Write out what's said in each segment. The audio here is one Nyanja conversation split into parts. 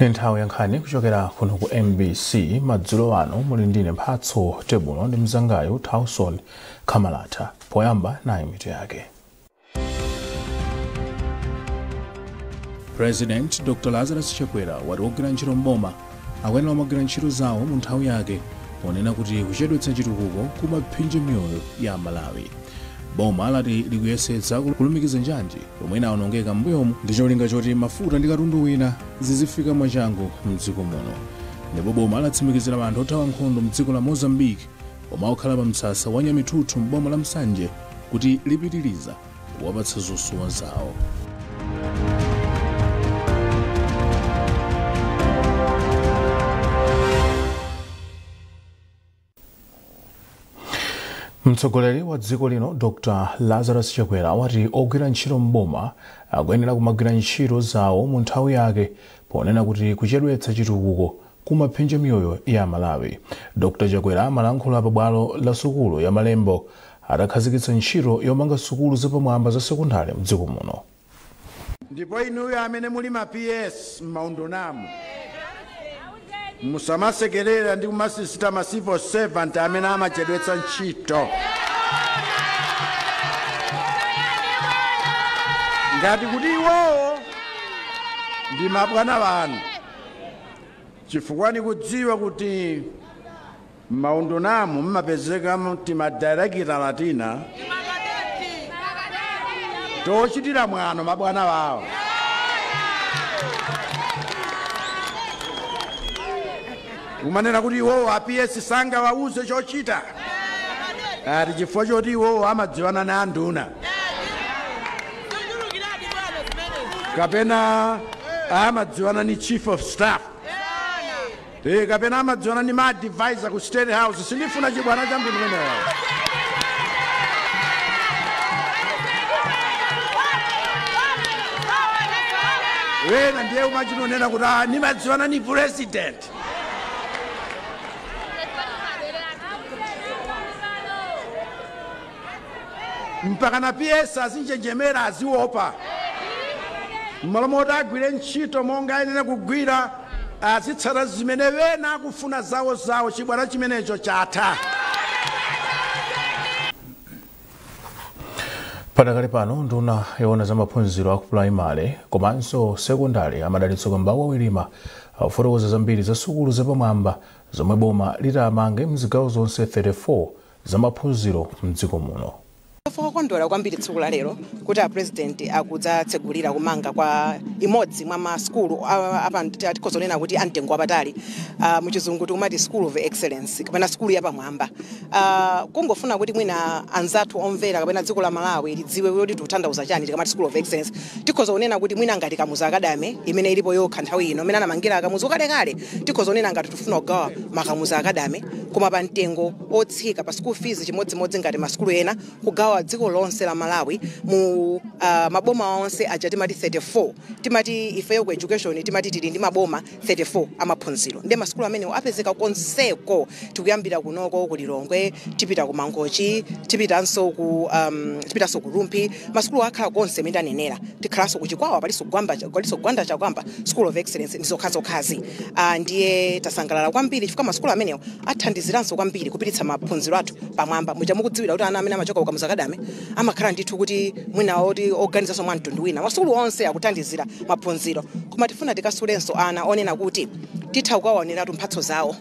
Nthawi ya nkhani kuchokera kuno ku MBC madzulo ano, muli ndine Mphatso Tebulo ndi mzangayo Tauson Khamalata. Poyamba nayi mitu yake. President Dr. Lazarus Chakwera wati ogwira ntchito mboma akuyenera kumagwira ntchito zawo mu nthawi yake, ponena kuti kuchedwetsa chitukuko kumaphinja miyoyo ya Malawi. Boma lati likuyesetsa kulumikiza njanji yomwe inawonongeka m'mbuyomu ndi cholinga choti mafuta ndi katundu wina zizifika mwachangu mdziko muno. Ndipo boma latsimikizira anthu othawa nkhondo mdziko la Mozambique omwe akukhala pa msasa wa Nyamithuthu m'boma la Nsanje kuti lipitiriza kuwapatsa zosowa zawo. Mtsogoleri wa dziko lino Dr. Lazarus Chakwera wati ogwira ntchito mboma akuyenera kumagwira ntchito zawo mu nthawi yake, ponena kuti kuchedwetsa chitukuko kumaphinja miyoyo ya Malawi. Dr. Chakwera amalankhula pabwalo la sukulu ya Malembo atakhazikitsa ntchito yomanga sukulu zapamwamba za sekondari mdziko muno. Ndipo inuyo amene muli ma PS m'maundunamu, musamasekerera ndi kumasisita ma civil servant amene amachedwetsa ntchito. Ngati kuti iwowo ndi mabwana wanu, chifukwa ndikudziwa kuti m'maundunamu mmapezeka timadirekita tina tochitira mwano mabwana wawo. Umanena kuti iwowo a PS sangawauze chochita, ati chifukwa choti iwowo amadziwana na anduna kapena amadziwana ni chief of staff, kapena amadziwana ni ma advisor ku State House. Sindifuna chibwana cha mtundu umenewo. Wena ndiye umachinonena kuti nimadziwana ni president. Mpaka na PS azinjenjemera, aziopa. Mmalo moti agwire ntchito monga ayenera kugwira, azitsata zimene wena akufuna zawo zawo. Chibwana chimenecho chatha. Padakali pano nduna yoona za maphunziro a kupulaimale komanso sekondari a Madalitso Kambauwa Wirima akufotokoza zambiri za sukulu zapamwamba zomwe boma litamange mzigawo zonse 34 za maphunziro mdziko muno. Kondwera kwambiri tsiku la lero kuti a president akudzatsegulira kumanga kwa imodzi mwa masukulu apa tikhoza kunena kuti amtengo wapatali, muchizungu tikumati school of excellence kapena sukulu yapamwamba. Kungofuna kuti mwina anzathu omvera kapena dziko la Malawi lidziwe kuti tikutanthauza chani tikamati school of excellence, tikhoza kunena kuti mwina ngati Kamuzu Academy imene ilipo yokha nthawi ino, imene anamangira Kamuzu kalekale, tikhoza kunena ngati tifuna kugawa makamuzu Academy koma pa mtengo otsika pa school fees chimodzimodzi ngati masukulu ena, kugawa dziko lonse la Malawi mu maboma onse aja timati 34. Timati ifeyo ku education timati tili ndi maboma 34 amaphunziro, ndi masukulu amenewo apezeka konseko. Tikuyambira kunoko ku Lilongwe, tipita ku Mangochi, tipitanso ku tipitanso ku Rumphi. Masukulu akhala konse imene ndanenera. Tikhalanso ku Chikwawa, palinso Gwamba, palinso Gwanda Chakwamba School of Excellence ndi zokhazokhazi. Ndiye tasangalala kwambiri chifukwa masukulu amenewo athandiziranso kwambiri kupititsa maphunziro athu pamwamba. Muja mukudziwira kuti ana amene amachoka ku Kamuzu Academy amakhala ndithu kuti mwina oti oganizanso mwa mtundu wina. Masukulu onse akuthandizira maphunziro, koma tifuna tikasulenso ana onena kuti titha kukawaoneratu mphatso zawo,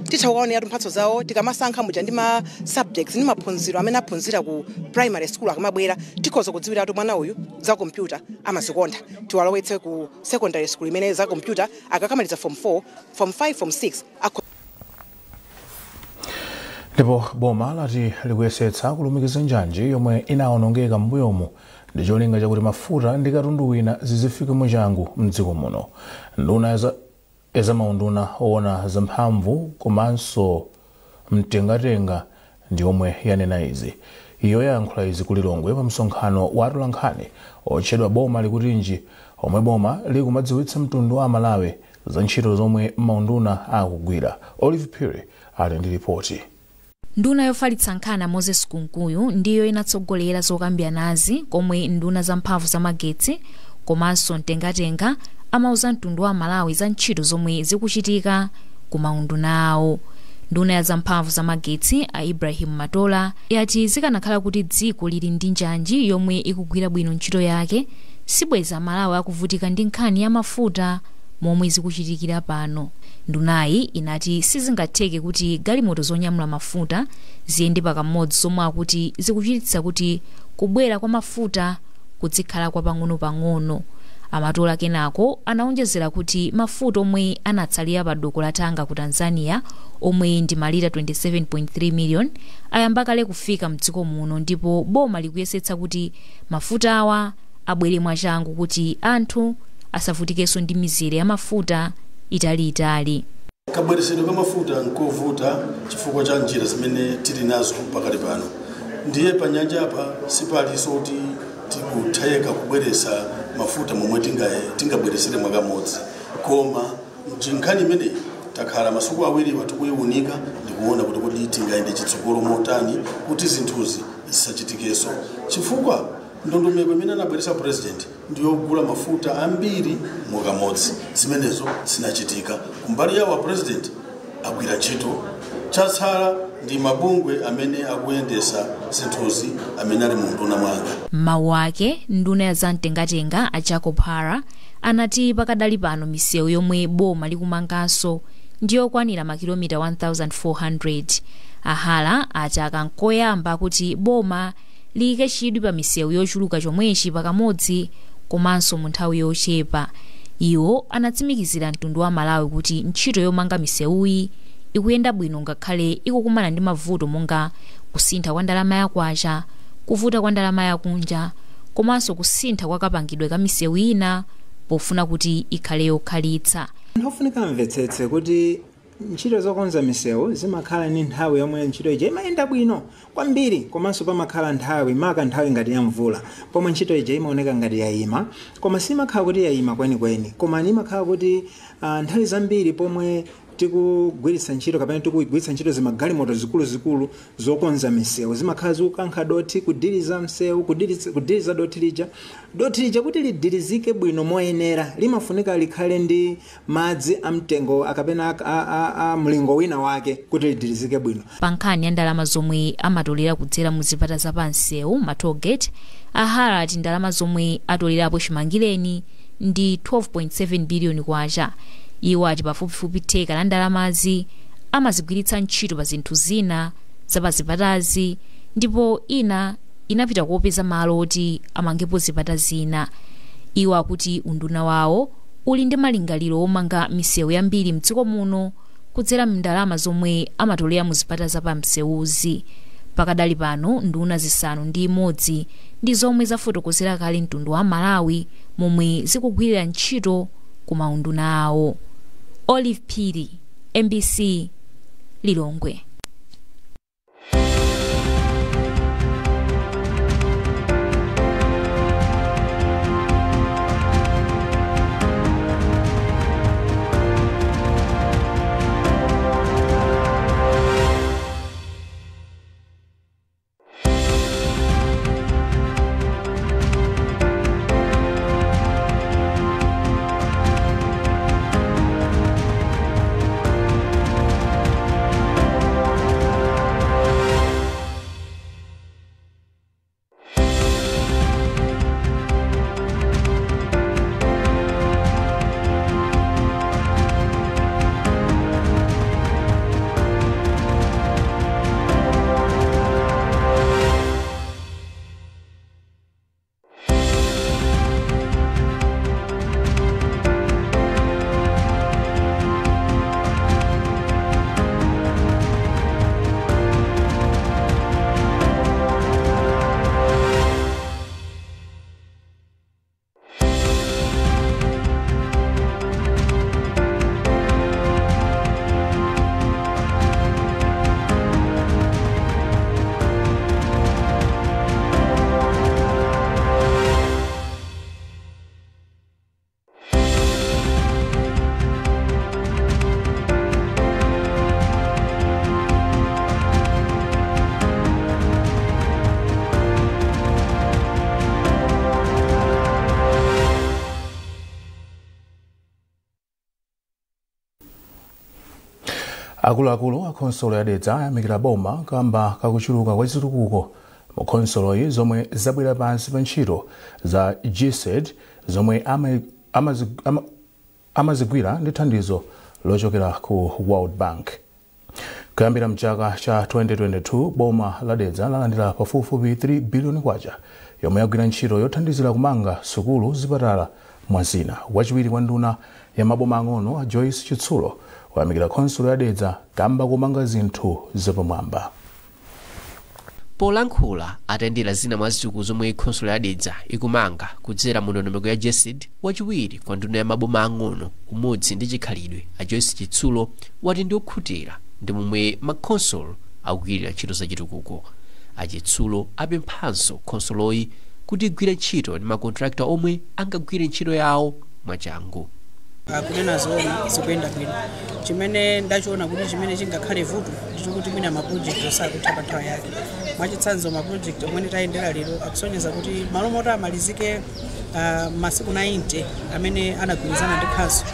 titha kukaoneratu mphatso zawo tikamasankha muja ndi ma subjects ndi maphunziro amene aphunzira ku primary school. Akamabwera tikhoza kudziwiratu mwana uyu za kompyuta amazikonda, tiwalowetse ku secondary school imene za kompyuta akakamaliza form 4, form 5, form 6. Ndipo boma lati likuyesetsa kulumikiza njanji yomwe inawonongeka m'mbuyomu ndi cholinga chakuti mafuta ndi katundu wina zizifika mwachangu mdziko muno. Nduna ya maunduna owona zamphamvu komanso mtengatenga ndi omwe yanena izi. Iyo yayankhula izi ku Lilongwe pa msonkhano wa atolankhani otchedwa Boma Likutinji, omwe boma likumadziwitsa mtundu wa Malawi za ntchito zomwe maunduna akugwira. Olive Phiri ali ndi ripoti. Nduna yofalitsa nkhani Moses Kunkuyu ndiyo inatsogolera zokambiranazi, komwe nduna zamphamvu zamagetsi komanso mtengatenga amauza mtundu wa Malawi za ntchito zomwe zikuchitika ku maunduna awo. Nduna ya zamphamvu za magetsi a Ibrahim Matola yati zikanakhala kuti dziko lili ndi njanji yomwe ikugwira bwino ntchito yake, sibweza Malawi akuvutika ndi nkhani ya mafuta momwe zikuchitikira pano. Ndunayi inati sizingatheke kuti galimoto zonyamula mafuta ziyende pakamodzi, zomwe akuti zikuchititsa kuti kubwera kwa mafuta kuzikhala kwa pang'ono-pang'ono. Amatola kenako anaonjezera kuti mafuta omwe anatsalira pa doko la Tanga ku Tanzania, omwe ndi malita 27.3 million, ayamba kale kufika mdziko muno, ndipo boma likuyesetsa kuti mafuta awa abwere mwachangu kuti anthu asavutikenso ndi mizere ya mafuta italiitali. Kabweresedwe ka mafuta nkovuta chifukwa cha njira zimene tili nazo pakali pano. Ndiye pa nyanja apa sipalinso kuti tikutheka kubweresa mafuta momwe tingabweresere mwakamodzi, koma nkhani imeneyi takhala masiku awiri tikuyiwunika ndikuona kuti kodi tingayende chitsogolo motani kuti zinthuzi zisachitikenso, chifukwa ndondomeko imene anabweresa president ndiyogula mafuta ambiri mwakamodzi. Zimenezo zinachitika kumbali yawo, president agwira ntchito, chatsala ndi mabungwe amene akuyendesa zinthuzi amene ali mu nduna mwanga. Mawu ake, nduna ya zamtengatenga a Jacob Hara anati pakadali pano misewu yomwe boma likumanganso ndiyokwanira makilomita 1400. Ahala ati akankoyamba kuti boma liyike chidwi pa misewu yochuluka chomwechi pakamodzi komanso mu nthawi yochepa. Iwo anatsimikizira mtundu wa Malawi kuti ntchito yomanga misewuyi ikuyenda bwino ngakhale ikukumana ndi mavuto monga kusintha kwa ndalama ya kwacha, kuvuta kwa ndalama yakunja, komanso kusintha kwa kapangidwe ka misewu ina pofuna kuti ikhale yokhalitsa. Anthu ofunika amvetsetse kuti ntchito zokonza misewu zimakhala ndi nthawi yomwe ntchito ija imayenda bwino kwambiri, komanso pamakhala nthawi, maka nthawi ngati ya mvula, pomwe ntchito ija imaoneka ngati yayima, koma simakhala kuti yayima kwenikweni, koma imakhala kuti nthawi zambiri pomwe tikugwiritsa ntchito kapena tikugwiritsa ntchito zimagalimoto zikuluzikulu zokonza misewu zimakhala zikukankha dothi, kudiriza msewu, kudiriza dothi lija. Dothi lija kuti lidirizike bwino moyenera limafunika likhale ndi madzi amtengo akapena a mlingo wina wake kuti lidirizike bwino. Pa nkhani ya ndalama zomwe amatolera kudzera mu zipata za pansewu, ma tollgate, Ahara ati ndalama zomwe atolerapo chimangireni ndi 12.7 biliyoni kwacha. Iwo ati pafupifupi theka la ndalamazi amazigwiritsa ntchito pa zinthu zina zapazipatazi, ndipo ina inapita kuopeza malo oti amangepo zipata zina. Iwo akuti unduna wawo uli ndi malingaliro omanga misewu yambiri mdziko muno kudzera ndalama zomwe amatolera mu zipata zapamsewuzi. Pakadali pano nduna 6 ndi zomwe zafotokozera kale mtundu wa Malawi momwe zikugwirira ntchito ku maunduna awo. Olive Phiri, MBC, Lilongwe. Akuluakulu a khonsolo ya Dedza ayamikira boma kamba kakuchuluka kwa zitukuko mu khonsoloyi zomwe zabwera pansi pa ntchito za GESD zomwe amazigwira ndi thandizo lochokera ku World Bank. Kuyambira mchaka cha 2022, boma la Dedza lalandira pafupifupi 3 biliyoni kwacha yomwe yagwira ntchito yothandizira kumanga sukulu, zipatala, mwazina. Wachiwiri kwa nduna ya maboma ang'ono a Joyce Chitsulo wayamikira khonsolo ya Dedza kamba kumanga zinthu zapamwamba. Polankhula atayendera zina mwa zitukuko zomwe khonsolo ya Dedza ikumanga kudzera mu ndondomeko ya GESD, wachiwiri kwa nduna ya maboma ang'ono, umodzi ndi chikhalidwe a Joyce Chitsulo wati ndi okhutira ndi momwe makhonsolo akugwirira ntchito zachitukuko. Achitsulo apemphanso khonsoloyi kuti igwire ntchito ndi makontrakta omwe angagwire ntchito yawo mwachangu. Kunena zoona, zikuyenda bwino. Chimene ndachiona kuti chimene chingakhale vuto ndichokuti mwina mapulojekiti osakutha pa nthawi yake. Mwachitsanzo, mapulojekiti omwe tayendera lero akusonyeza kuti malo moti amalizike masiku 90 amene anagwirizana ndi council,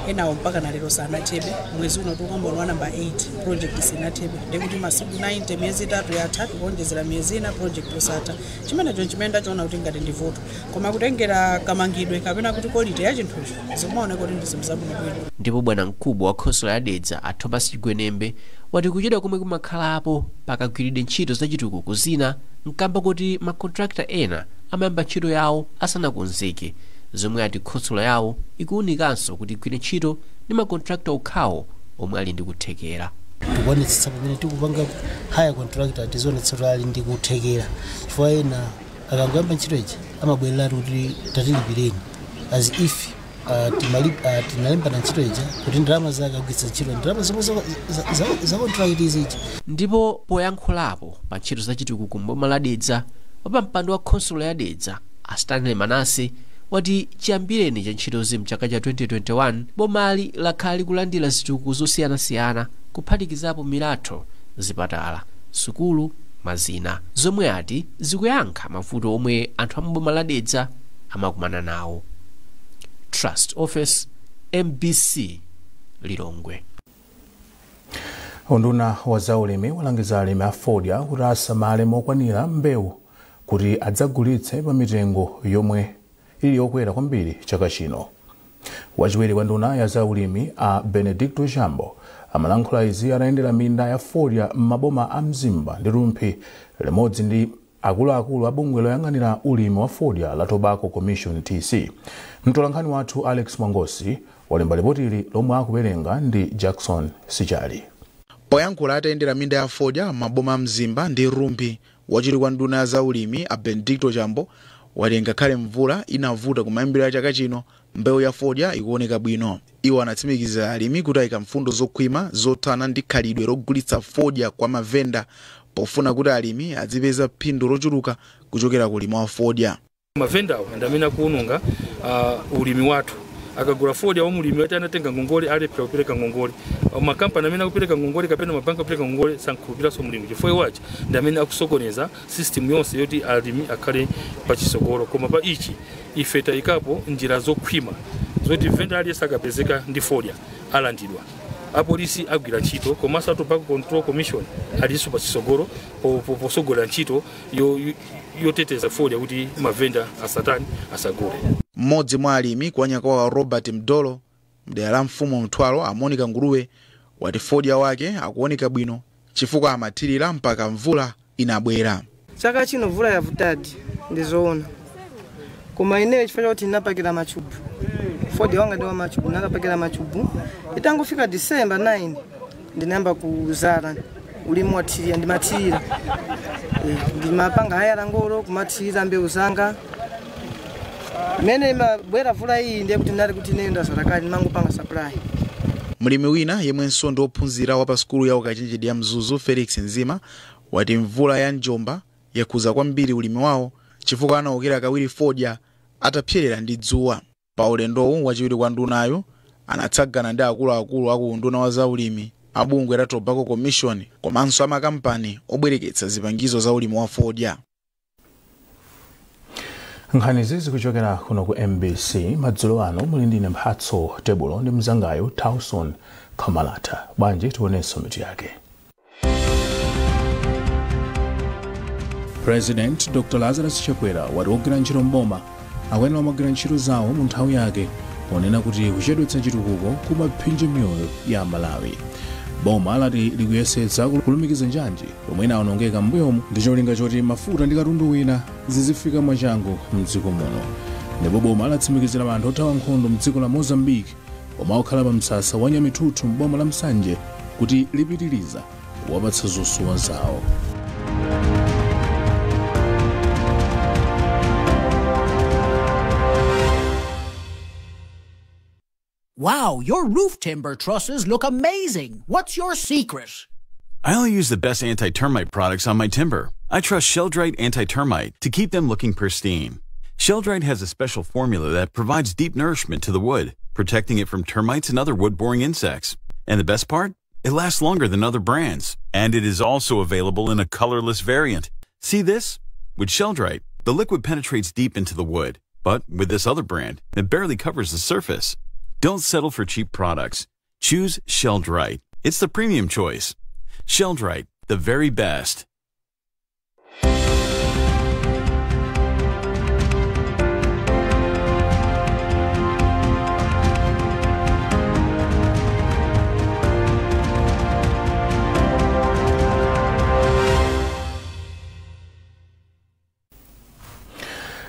enawo mpaka na lero sanathebe. Mwezi uno tikuyamba wa namba 8, project sinathebe. Ndikuti masiku 90, miyezi 3 yatha, tikuonjezera miyezi ina, project osatha. Chimenecho chimene ndachiona kuti ngati ndi vuto, koma kutengera kamangidwe kapena kuti quality ya chinthucho, zikumaoneka kuti ndi zinthu zabwinobwino. Ndipo bwana mkubwa wa khonsolo ya Dedza a Thomas Chigwenembe wati kuchedwa komwe kumakhalapo pakagwiridwe ntchito zachitukuko zina nkamba kuti makontrakta ena amayamba ntchito yawo asanakonzeke, zomwe ati khonsolo yawo ikuwunikanso kuti igwire ntchito ndi makontrakta okhawo omwe ali ndi kuthekera. Tikuonetsetsa pamene tikupanga hire contractor, tizionetsa kuti ali ndi kuthekera, chifukwa ena akangoyamba ntchito ija amabwereratu kuti tatilipireni, as if tinalimbana ntchito ija kuti ndalama zake agwiritsa ntchito ndalama zomwe za contract izija. Ndipo poyankhulapo pa ntchito zachitukuko m'boma la Dedza, wapampando wa khonsolo ya Dedza a Stanley Manase wati chiyambireni cha ntchitozi mchaka cha 2021, bomali lakhala likulandira zitukuko zosiyanasiyana, kuphatikizapo milatho, zipatala, sukulu, mazina, zomwe ati zikuyankha mavuto omwe anthu am'boma la Dedza amakumana nawo. Trust Office, MBC, Lilongwe. Unduna wa zaulimi walangiza alimi a fodya kuti asamale mokwanira mbewu kuti adzagulitse pa mitengo yomwe ili yokwera kwambiri chaka chino. Wachiwiri kwa nduna ya zaulimi a Benedicto Chambo amalankhula izi atayendera minda ya fodya m'maboma a Mzimba ndi Rumphi limodzi ndi akuluakulu a bungwe loyang'anira ulimi wa fodya la Tobacco Commission, TC. Mtolankhani wathu Alex Mwangosi walemba lipotili lomwe akuwerenga ndi Jackson Sichali. Poyankhula atayendera minda ya fodya m'maboma a Mzimba ndi Rumphi, wachiwiri kwa nduna ya zaulimi a Benedicto Chambo wati ngakhale mvula inavuta kumayambiriro chaka chino, mbewu ya fodya ikuoneka bwino. Iwo anatsimikiza alimi kuti ayika mfundo zokhwima zothana ndi khalidwe logulitsa fodya kwa mavenda pofuna kuti alimi azipeza phindu lochuluka kuchokera kulima wa fodya. Mavendawo ndi amene akuwononga ulimi wathu. Akagula fodya wa mulimi wati anatenga ngongole, alephera kupereka ngongole. Makampani amene akupereka ngongole kapena mabanki akupereka ngongole sankhulupiranso mulimi, chifukwa iwachi ndi amene akusokoneza system yonse yoti alimi akhale pachisogolo. Koma pa ichi ife tayikapo njira zokhwima zoti venda aliyense akapezeka ndi fodya alandidwa. Apolisi agwira ntchito, komanso a Tobacco Control Commission alinso pachisogolo posogolera ntchito yoteteza fodya kuti mavenda asatani, asagule. Mmodzi mwa alimi kwa Nyakwawa Robert Mdolo mdera la mfumu Mthwalo a Monica Nguruwe wati fodya wake akuoneka bwino chifukwa amathirira mpaka mvula inabwera. Chaka chino mvula yavutadi, ndizoona, koma ineyo chifukwa chakuti ndinapakira machubu, fodya wanga ndi wa machubu, ndinakapakira machubu. Itangofika December 9 ndinayamba kuzala ulimi wathirira. Ndimathirira, ndimapanga hire ngolo kumathirira mbewu zanga. Mene imabwera mvula iyi, ndiye kuti ndinali kuti ine ndazala kale, ndimangopanga supply. Mlimi wina yemwenso ndi wophunzira wa pa sukulu ya ukachenjede ya Mzuzu, Felix Nzima, wati mvula ya njomba yakhuza kwambiri ulimi wawo chifukwa anawokera kawiri fodya atapserera ndi dzuwa. Pa ulendowu, wachiwiri kwa ndunayo anatsagana ndi akuluakulu aku unduna wa zaulimi, abungwe la Tobacco Commission komanso amakampani obwereketsa zipangizo za ulimi wa fodya. Nkhanizi zikuchokera kuno ku MBC madzulo ano. Muli ndine Mphatso Tebulo ndi mzangayo Towson. Kamalatha. Bwanji tionenso mitu yake. President Dr. Lazarus Chakwera wati ogwira ntchito mboma akuyenera kumagwira ntchito zawo mu nthawi yake, ponena kuti kuchedwetsa chitukuko kumaphinja miyoyo ya Malawi. Boma lati likuyesetsa kulumikiza njanji yomwe inawonongeka m'mbuyomu ndi cholinga choti mafuta ndi katundu wina zizifika mwachangu mdziko muno. Ndipo boma latsimikizira anthu othawa nkhondo mdziko la Mozambique omwe akukhala pa msasa wa Nyamithuthu m'boma la Msanje kuti lipitiriza kuwapatsa zosowa zawo. Wow, your roof timber trusses look amazing. What's your secret? I only use the best anti-termite products on my timber. I trust Sheldrite Anti-Termite to keep them looking pristine. Sheldrite has a special formula that provides deep nourishment to the wood, protecting it from termites and other wood-boring insects. And the best part? It lasts longer than other brands. And it is also available in a colorless variant. See this? With Sheldrite, the liquid penetrates deep into the wood. But with this other brand, it barely covers the surface. Don't settle for cheap products. Choose Sheldrite. It's the premium choice. Sheldrite, the very best.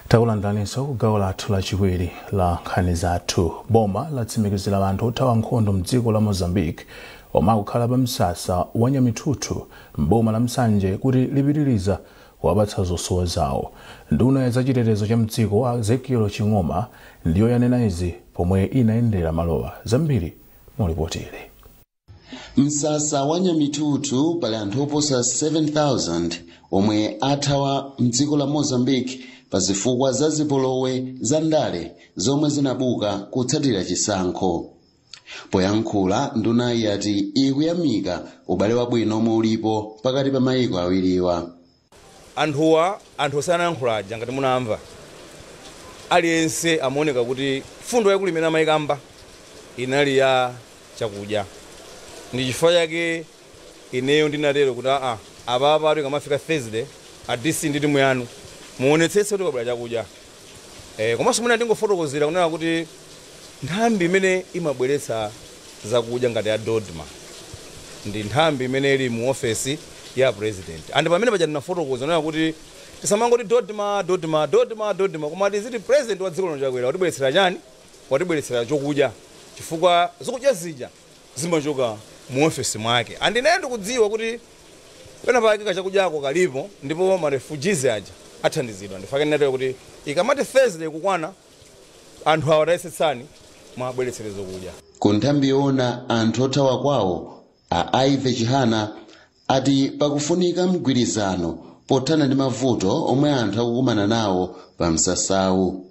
Takulandaninso ku gawo lathu lachiwiri la nkhani zathu. Boma latsimikizira anthu othawa nkhondo mdziko la Mozambique omwe akukhala pa msasa wa Nyamithuthu m'boma la Msanje kuti lipitiriza kuwapatsa zosowa zawo. Nduna ya zachitetezo cha mdziko Ezekiel Ching'oma ndiyo yanena izi pomwe inayendera malowa. Zambiri mulipotire. Msasa wa Nyamithuthu pali anthu oposa 7,000 omwe athawa mdziko la Mozambique pa zifukwa za zipolowe za ndale zomwe zinabuka kutsatira chisankho. Poyankhula, ndunayi yati ikuyamika ubale wabwino omwe ulipo pakati pa mayiko awiriwa. Anthuwa, anthu osanayankhula aja ngati munamva, aliyense amaoneka kuti fundo yakulu imene amayikamba inali ya chakudya. Ndi chifukwa chake ineyo ndinatero kuti apapa tikamafika Thursday a DC ndi timu yanu muonetsetse kuti kwabwera chakudya. Komanso mwina ndingofotokozera kunena kuti nthambi imene imabweretsa zakudya ngati ya Dodma ndi nthambi imene ili mu ofesi ya president. And pamene paja ndinafotokoza kunena kuti tisamangoti Dodma Dodma Dodma Dodma, koma tiziti president wa dziko lino Chakwera watibweretsera chani? Watibweretsera chokudya, chifukwa zokudya zija zimachoka mu ofesi mwake. And ine ndikudziwa kuti pena pake kachakudyako kalipo ndipo ma refugees aja athandizidwa. Ndifake ndinatero kuti ikamati Thursday kukwana anthu awa tayesetsani mwabweretsere zokudya. Ku nthambi yoona anthu othawa kwawo a Ive Chihana ati pakufunika mgwirizano pothana ndi mavuto omwe anthu akukumana nawo pa msasawu.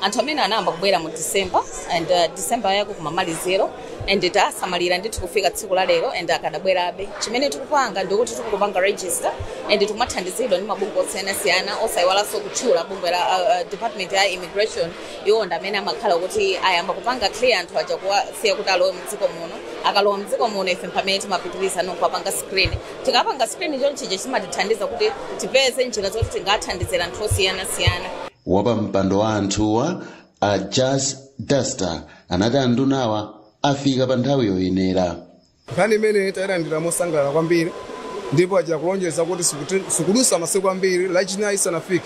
Anthu amene anayamba kubwera mu December and December yako kumamaliziro and tasamalira ndithu kufika tsiku la lero and akadabwerabe. Chimene tikupanga ndikuti tikupanga register and tikumathandizidwa ndi mabungwe osiyanasiyana osayiwalanso kutchula bungwe la department ya immigration. Iwo ndi amene amakhala kuti ayamba kupanga clear anthu aja kuwasiya kuti alowe mdziko muno. Akalowa mdziko muno ife pamene timapitiriza nkuwapanga screen. Tikapanga screen chonchija chimatithandiza kuti tipeze njira zoti tingathandizira anthu osiyanasiyana. Wapa mpando wa anthuwa a Jazz Duster anati andunawa afika pa nthawi yoyenera. Nkhani imene tayilandira mosangalala kwambiri ndipo aja kulonjeza kuti sikudusa masiku ambiri lachinayi isanafike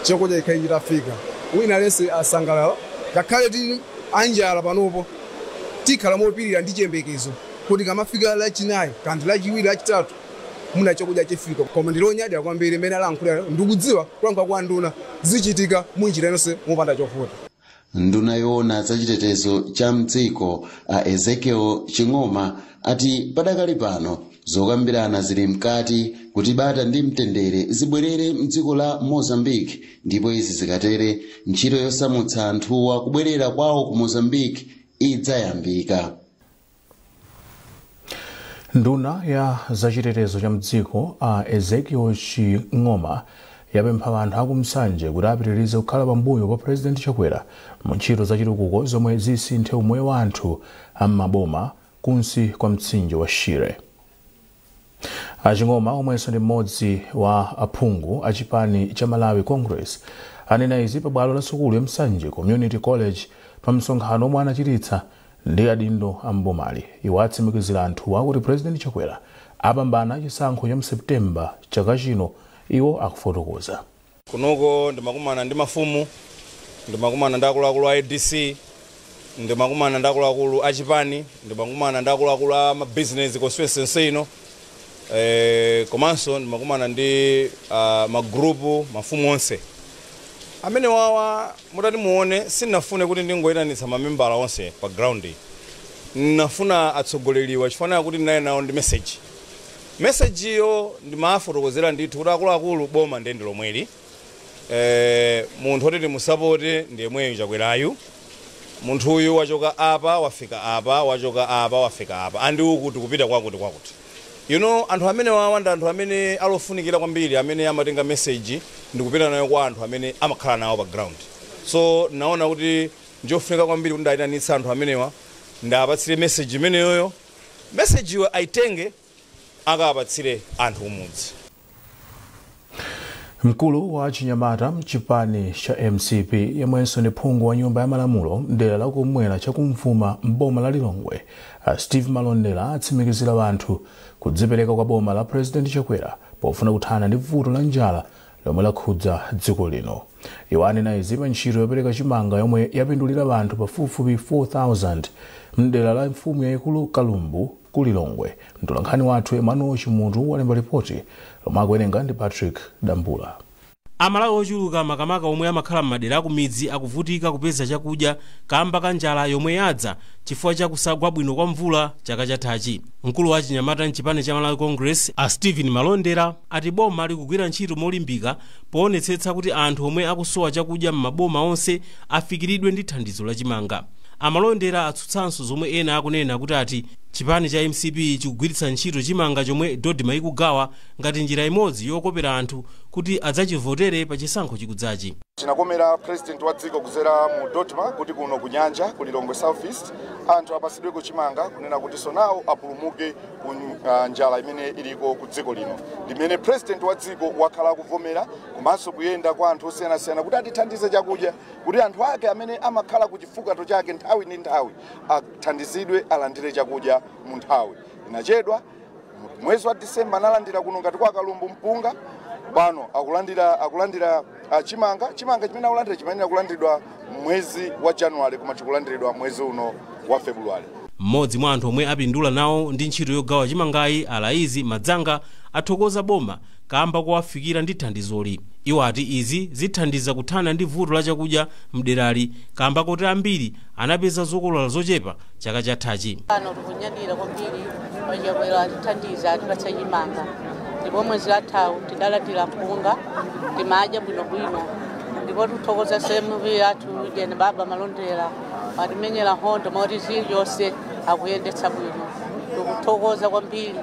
chakudya ikhale chitafika. Wina aliyense asangalala ngakhale tili anjala panopo tikhala mopirira ndi chiyembekezo kuti kamafika lachinayi kandi lachiwiri lachitatu muna chakudya chifika. Koma ndilonyadira kwambiri imene alankhulira ndikudziwa kulankhula kwa nduna zichitika munjira yonse mopanda chovuta. Nduna yoona za chitetezo cha mdziko a Ezekiel Ching'oma ati padakali pano zokambirana zili mkati kuti bata ndi mtendere zibwerere mdziko la Mozambique, ndipo izi zikatere ntchito yosamutsa anthuwa kubwerera kwawo ku Mozambique idzayambika. Nduna ya zachitetezo cha mdziko a Ezekiel Ching'oma yapempha anthu akumsanje kuti apitirize kukhala pambuyo pa President Chakwera mu ntchito zachitukuko zomwe zisinthe umoyo wa anthu am'maboma kunsi kwa mtsinje wa Shire. Aching'oma, omwenso ndi mmodzi wa aphungu a chipani cha Malawi Congress, anena izi pa bwalo la sukulu ya Msanje Community College pa msonkhano omwe anachititsa ndi adindo a mbomali. Iwo atsimikizira anthuwa kuti President Chakwera apambana chisankho cha mSeptemba chaka chino. Iwo akufotokoza. Kunoko ndimakumana ndi mafumu, ndimakumana ndi akuluakulu a ADC, ndimakumana ndi akuluakulu a chipani, ndimakumana ndi akuluakulu a mabizinesi constituency ino, komanso ndimakumana ndi magrupu, mafumu onse amene wawa. Mutati muone, sindinafune kuti ndingoyitanitsa mamembala onse pa ground, ndinafuna atsogoleriwa chifukwa kuti ndinali nawo ndi message. Message iyo ndimafotokozera ndithu kuti akuluakulu, boma ndende lomweli, munthu oti timusapote ndi yemweyo Chakwerayu. Munthu uyu wachoka apa, wafika apa, wachoka apa, wafika apa, andi uku tikupita kwakuti kwakuti. Anthu amene wawa ndi anthu amene alofunikira kwambiri, amene amatenga message ndikupita nayo kwa anthu amene amakhala nawo pa ground. So naona kuti njofunika kwambiri kuti ndayitanitsa anthu amenewa, ndapatsire message imeneyoyo, message iwo aitenge akapatsire anthu kumudzi. Mkulu wa chinyamata mchipani cha MCP, yemwenso ndi phungu wa nyumba ya malamulo mdera lakumwera chakumvuma mboma la Lilongwe, a Steve Malondera, atsimikizira anthu kudzipereka kwa boma la President Chakwera pofuna kuthana ndi vuto la njala lomwe lakhudza dziko lino. Iwo anena izi pa ntchito yopereka chimanga yomwe yapindulira anthu pafupifupi 4000 mdera la mfumu yayikulu Kalumbu ku Lilongwe. Mtolankhani wathu Emmanuel Chimutu walemba ripoti lomwe akuwerenga ndi Patrick Dambula. Amalawi ochuluka, makamaka omwe amakhala m'madera akumidzi, akuvutika kupeza chakudya kamba ka njala yomwe yadza chifukwa cha kusagwa bwino kwa mvula chaka chathachi. Mkulu wa chinyamata mchipani cha Malawi Congress, a Stephen Malondera, ati boma likugwira ntchito molimbika poonetsetsa kuti anthu omwe akusowa chakudya m'maboma onse afikiridwe ndi thandizo la chimanga. Amalondera atsutsanso zomwe ena akunena kuti ati chipani cha MCP chikugwiritsa ntchito chimanga chomwe DoDMA ikugawa ngati njira imodzi yokopera anthu kuti adzachivotere pa chisankho chikudzachi. Chinakomera President wa dziko kuzera mu DoDMA kuti kuno kunyanja ku Lilongwe South East anthu apasidweko chimanga, kunena kuti so nawo apulumuke ku njala imene iliko ku dziko lino, limene President wa dziko wakhala akuvomera komanso kuyenda kwa anthu osiyanasiyana kuti atithandize chakudya, kuti anthu ake amene amakhala ku chifukato chake nthawi ndi nthawi athandizidwe, alandire chakudya mu nthawi. Inachedwa, mwezi wa Disemba analandira kuno ngati kwa Kalumbu mpunga, pano akulandira chimanga. Chimanga chimene akulandira chimene akulandiridwa mwezi wa January, koma chikulandiridwa mwezi uno wa February. Mmodzi mwa anthu omwe apindula nawo ndi ntchito yogawa chimangayi, Alaizi Madzanga, athokoza boma kamba kowafikira ndi thandizoli. Iwo ati izi zithandiza kuthana ndi vuto la chakudya mderali kamba koti ambiri anapeza zokolola zochepa chaka chathachi. Pano tikunyadira kwambiri, Achakwera atithandiza, atipatsa chimanga, ndipo mwezi wathawu tidalandira mpunga, timadya bwinobwino, ndipo tikuthokoza MP athu jene baba Malondera, atimenyera nkhondo moti ziliyonse akuyendetsa bwino. Tikuthokoza kwambiri,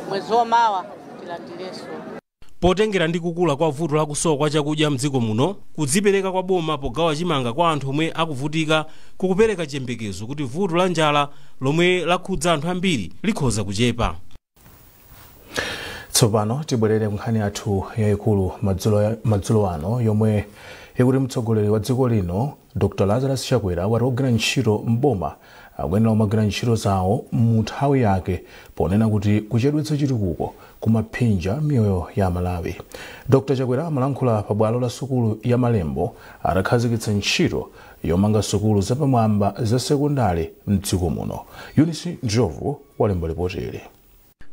mwezi womawa tilandirenso. Potengera ndi kukula kwa vuto lakusowa kwa chakudya mdziko muno, kudzipereka kwa boma pogawa chimanga kwa anthu omwe akuvutika kukupereka chiyembekezo kuti vuto la njala lomwe lakhudza anthu ambiri likhoza kuchepa. Tsopano tibwerere ku nkhani yathu yayikulu madzulo ano, yomwe ikuti mtsogoleri wa dziko lino Dr Lazarus Chakwera wati ogwira ntchito mboma akuyenera kumagwira ntchito zawo mu nthawi yake, ponena kuti kuchedwetsa chitukuko kumaphinja miyoyo ya Malawi. Dr Chakwera amalankhula pa bwalo la sukulu ya Malembo atakhazikitsa ntchito yomanga sukulu zapamwamba za sekondari mdziko muno. Eunice Njovu walemba ripoti ili.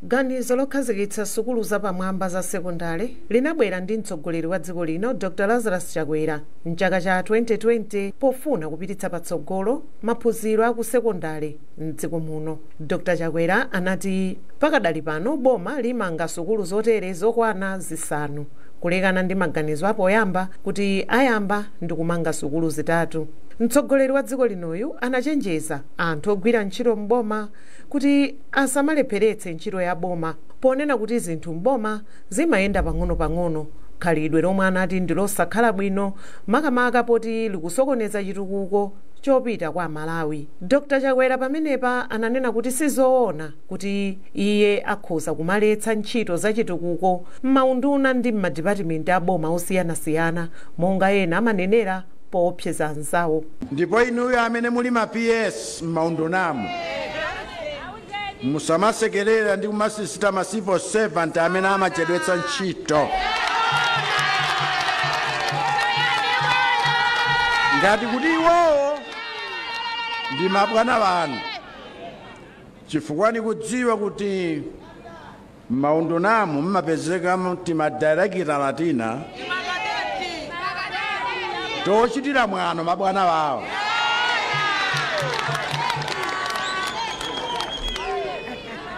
Ganizo lokhazikitsa sukulu zapamwamba za sekondari linabwera ndi mtsogoleri wa dziko lino Dr Lazarus Chakwera mchaka cha 2020 pofuna kupititsa patsogolo maphunziro aku sekondari mdziko muno. Dr Chakwera anati pakadali pano boma limanga sukulu zotere zokwana 5, kulekana ndi maganizo apoyamba kuti ayamba ndi kumanga sukulu 3. Mtsogoleri wa dziko linoyu anachenjeza anthu ogwira ntchito mboma kuti asamalepheretse ntchito ya boma, ponena kuti zinthu mboma zimayenda pang'ono-pang'ono, khalidwe lomwe anati ndi losakhala bwino, makamaka poti likusokoneza chitukuko chopita kwa Malawi. Dr Chakwera pamenepa ananena kuti sizoona kuti iye akhoza kumaletsa ntchito zachitukuko m'maunduna ndi m'madipatimenti aboma osiyanasiyana monga ena amanenera poopseza anzawo. Ndipo inuyo amene muli ma PS m'maundunamu, musamasekerera ndi kumasisita ma civil servant amene amachedwetsa ntchito. Ngati kuti iwowo ndi mabwana wanu, chifukwa nikudziwa kuti m'maundunamu mmapezeka timadirekita latina tochitira mwano mabwana wawo.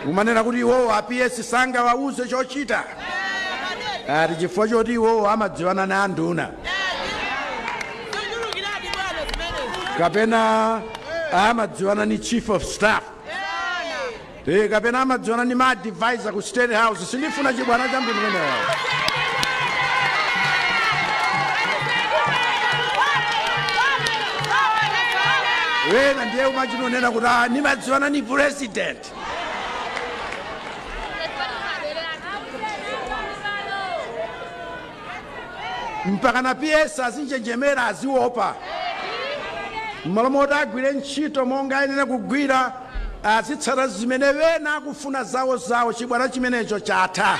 Umanena kuti iwowo a PS sangawauze chochita, ati chifukwa choti iwowo amadziwana na anduna kapena amadziwana ni chief of staff, kapena amadziwana ni ma advisor ku State House. Sindifuna chibwana cha mtundu umenewo. Wena ndiye umachinonena kuti nimadziwana ni president. Mpaka na PS azinjenjemera, aziopa. Mmalo moti agwire ntchito monga ayenera kugwira, azitsata zimene wena akufuna zawo zawo. Chibwana chimenecho chatha.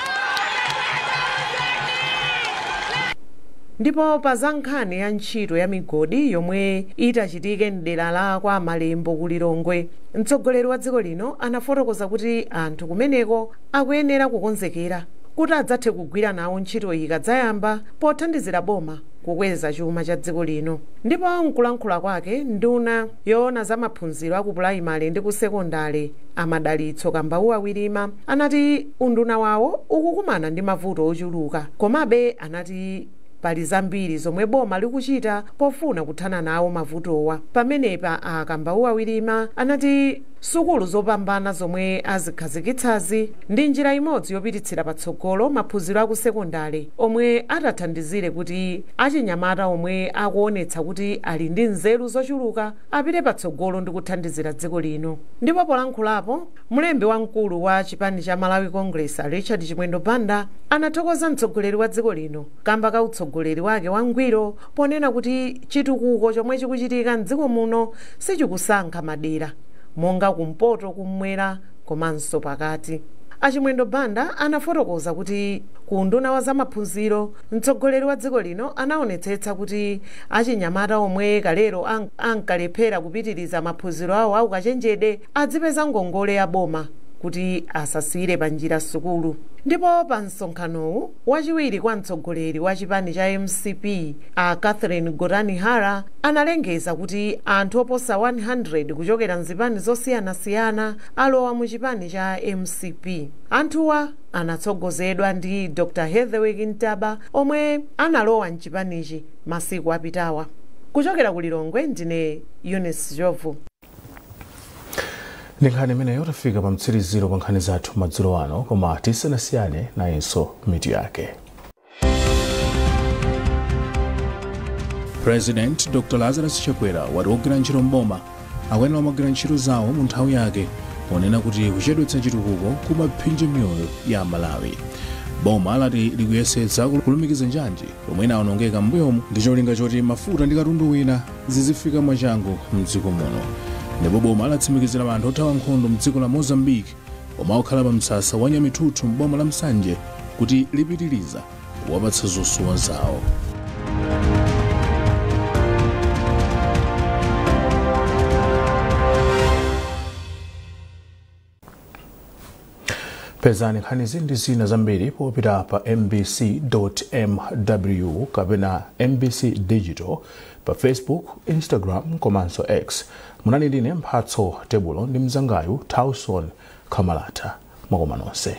Ndipo pa za nkhani ya ntchito ya migodi yomwe itachitike mdera la kwa Malembo ku Lilongwe, mtsogoleri wa dziko lino anafotokoza kuti anthu kumeneko akuyenera kukonzekera kuti adzathe kugwira nawo ntchito iyi ikadzayamba pothandizira boma kukweza chuma cha dziko lino. Ndipo mkulankhula kwake, nduna yoona za maphunziro aku pulaimali ndi ku sekondale Amadalitso Kambauwa Wirima anati unduna wawo ukukumana ndi mavuto ochuluka, komabe anati pali zambiri zomwe boma likuchita pofuna kuthana nawo mavutowa. Pamenepa a Kambauwa Wirima anati sukulu zopambana zomwe azikhazikitsazi ndi njira imodzi yopititsira patsogolo maphunziro aku sekondale omwe atathandizire kuti achinyamata omwe akuonetsa kuti ali ndi nzeru zochuluka apite patsogolo ndi kuthandizira dziko lino. Ndipo polankhulapo, mlembi wamkulu wa chipani cha Malawi Congress Richard Chimwendo Banda anathokoza mtsogoleri wa dziko lino kamba ka utsogoleri wake wangwiro ponena kuti chitukuko chomwe chikuchitika mdziko muno sichikusankha madera monga kumpoto, kummwera komanso pakati. Achimwendo Banda anafotokoza kuti ku unduna wa zamaphunziro mtsogoleri wa dziko lino anaonetsetsa kuti achinyamata omwe kalero ankalephera kupitiriza maphunziro awo aukachenjede adzipeza ngongole ya boma kuti asasiyire pa njira sukulu. Ndipo pa msonkhanowu, wachiwiri kwa mtsogoleri wa chipani cha MCP a Catherine Gotani Hara analengeza kuti anthu oposa 100 kuchokera mzipani zosiyanasiyana alowa mu chipani cha MCP. Anthuwa anatsogozedwa ndi Dr Heatherwick Ntaba omwe analowa mchipanichi masiku apitawa. Kuchokera ku Lilongwe, ndine Eunice Jovu. Ndi nkhani imeneyo tafika pa mtsiriziro pa nkhani zathu madzulo ano, koma tisanasiyane nayenso mitu yake. President Dr Lazarus Chakwera wati ogwira ntchito mboma akuyenera kumagwira ntchito zawo mu nthawi yake, ponena kuti kuchedwetsa chitukuko kumaphinja miyoyo ya Malawi. Boma lati likuyesetsa kulumikiza njanji yomwe inawonongeka m'mbuyomu ndi cholinga choti mafuta ndi katundu wina zizifika mwachangu mdziko muno. Ndipo boma latsimikizira anthu othawa nkhondo mdziko la Mozambique omwe akukhala pa msasa wa Nyamithuthu m'boma la Msanje kuti lipitiriza kuwapatsa zosowa zawo. Pezani nkhanizi ndi zina zambiri popita pa mbc.mw kapena MBC Digital pa Facebook, Instagram komanso X. Munali ndine Mphatso Tebulo ndi mzangayu Tauson Kamalata. Mwakoma nonse.